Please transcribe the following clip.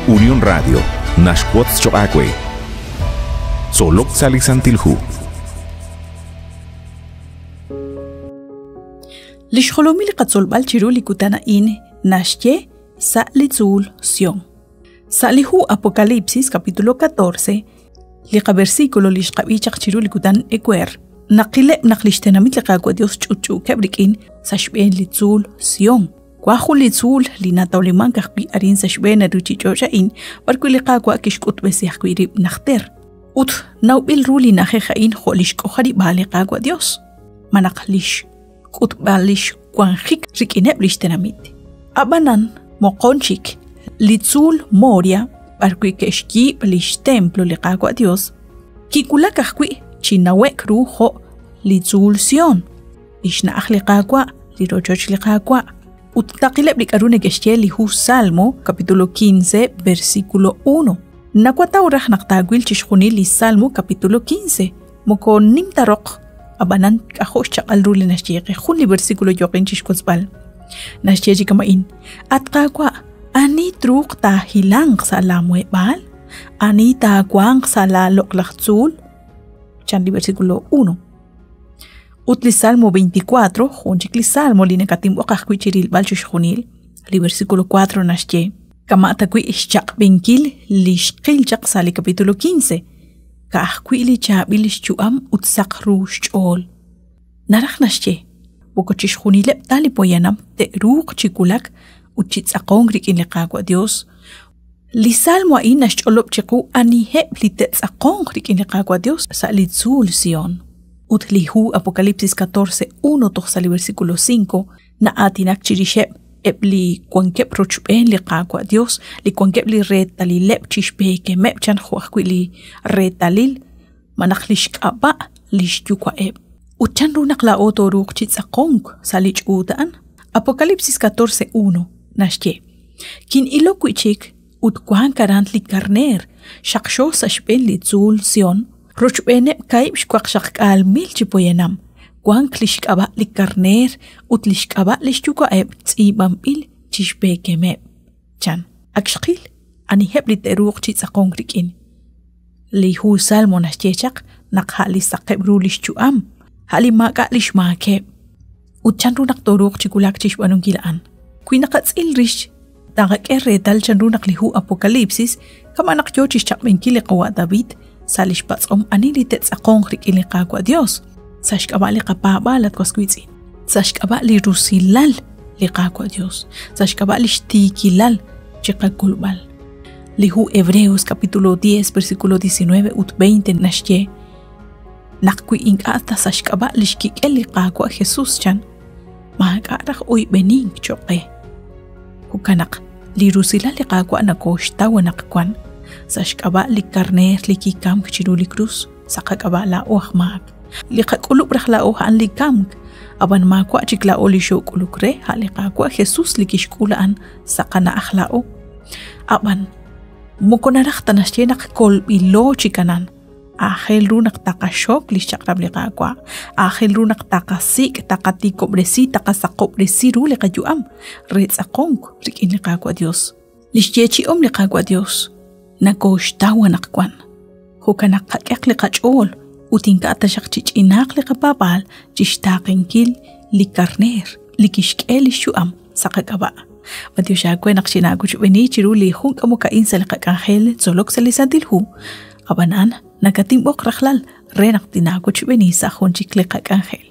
Unión Radio, naxwotz choq' aawe. Tzolok sa' li Santil Hu. Li xjolomil li qatzolb'al chiru li kutan a'in naxye sa' li tzuul Sion. Sa' li hu Apocalipsis capítulo 14, li qaversículo li xqab'i chaq chiru li kutan ewer, naqileb' naq li xtenamit li Qaawa' Dios ch'utch'uukeb' rik'in sa' xb'een li tzuul Sion. Wan jun li tzuul li natawlimank ajwi' arin sa' xb'een li ruuchich'och' a'in b'arwi' li Qaawa' kixk'utb'esi ajwi' rib' najter. Ut nawb'il ru li na'ajej a'in jo' li xk'ojarib'aal li Qaawa' Dios, malaj li xk'utb'al li xwanjik rik'ineb' li xtenamit. Ab'anan, moqon chik, li tzuul Moria, b'arwi' ke'xyiib' li xtemplo li Qaawa' Dios, kiwulak ajwi' chi nawe'k ru jo' li tzuul Sion, li xna'aj li Qaawa', li rochoch li Qaawa'. Ut taqileb' li k'aru neke'xye li hu Salmo, capítulo 15, versículo 1. Nawataw raj naq taawil chixjunil li Salmo, capítulo 15. Moko nim ta roq, ab'anan k'ajo' xchaq'al ru li naxye qe jun li versículo yooqin chixwotzb'al. Naxye chi kama'in, At Qaawa', ani truuq taahilanq sa' laamuheb'aal? Ani taawanq sa' laaloq'laj tzuul? Chan li versículo 1. Ut li Salmo 24, jun chik li Salmo li nakatinb'oq ajwi' chi rilb'al chixjunil, li versículo 4 naxye, Kama' tawi' xchaq'b'enkil li xqil chaq sa' li capítulo 15, ka'ajwi' li chaab'il xyu'am ut saq ru xch'ool. Naraj naxye, moko chixjunileb' ta li poyanam te'ruuq chi wulak ut chi tz'aqonk rik'in li Qaawa' Dios. Li salmo a'in naxch'olob' chiqu aniheb' li te'tz'aqonq rik'in li Qaawa' Dios sa' li tzuul Sion. Ut li hu Apocalipsis 14, 1 toj sa' li versículo 5 na'aatinak chirixeb' eb' li wankeb' rochb'een li Qaawa' Dios, li wankeb' li reetalileb' chixb'eekemeb' chan jo' ajwi' li reetalil malaj li xk'ab'a' li xyuwa'eb'. Ut chanru naq laa'o tooruuq chi tz'aqonk sa' li ch'uut a'an? Apocalipsis 14, 1 naxye, Kin'ilok wi' chik ut wank aran li karneer, xaqxo sa' xb'een li tzuul Sión, rochb'eeneb' kaahib' xwaqxaqk'aal mil chi poyanam, wank li xk'ab'a' li karneer ut li xk'ab'a' li xyuwa'eb' tz'iib'anb'il chi xpeekemeb'. Chan, ak xqil aniheb' li te'ruuq chi tz'aqonk rik'in. Li hu Salmo naxye chaq naq a' li saqeb' ru li xyu'am, a' li maak'a' li xmaakeb'. Ut chanru naq tooruuq chi wulak chi xb'aanunkil a'an? Wi naqatz'il rix, taqak'e reetal chanru naq li hu Apocalipsis kama' naq yoo chixchaq'b'enkil li qawa' David sa' lix patz'om ani li te'tz'aqonq rik'in li Qaawa' Dios, sa' xk'ab'a' li qapaab'aal, at was wiitz'in, sa' xk'ab'a' li rusilal li Qaawa' Dios, sa' xk'ab'a' lix tiikilal chiqakulb'al. Li hu Hebreos capítulo 10 versículo 19 ut 20 naxye naq wi ink'a' ta sa' xk'ab'a' lix kik'el li Qaawa' Jesus chan, maak'a' raj oyb'enink choq' qe. Jo'kan naq li rusilal li Qaawa' nakooxtaw anaqwan sa' xk'ab'a' li karneer li kikamk chiru li krus sa' qak'ab'a' laa'o aj maak. Li qak'ulub' raj laa'o a'an li kamk, ab'an maawa' chik laa'o li xook'uluk re, a' li Qaawa' Jesus li kixk'ul a'an sa' qana'aj laa'o. Ab'an moko naraj ta naxye naq kolb'ilo chi kanan. Aajel ru naq taqaxok li xchaq'rab' li Qaawa'. Aajel ru naq taqasik', taqatiikob'resi, taqasaqob'resi ru li qayu'am re tz'aqonk rik'in li Qaawa' Dios. Li xyeechi'om li Qaawa' Dios nakooxtaw anaqwan. Jo'kan naq qak'ehaq li qach'ool ut ink'a' taxaq chich'inaaq li qapaab'aal chi xtaaqenkil li karneer li kixk'e li xyu'am sa' qak'ab'a'. B'antiox aawe naq xinaawochb'eeni chiru li jun k'amok a'in sa' li qak'anjel tzolok sa' li Santil Hu. Ab'anan, nakatinb'oq rajlal re naq tinaawochb'eeni sa' jun chik li qak'anjel.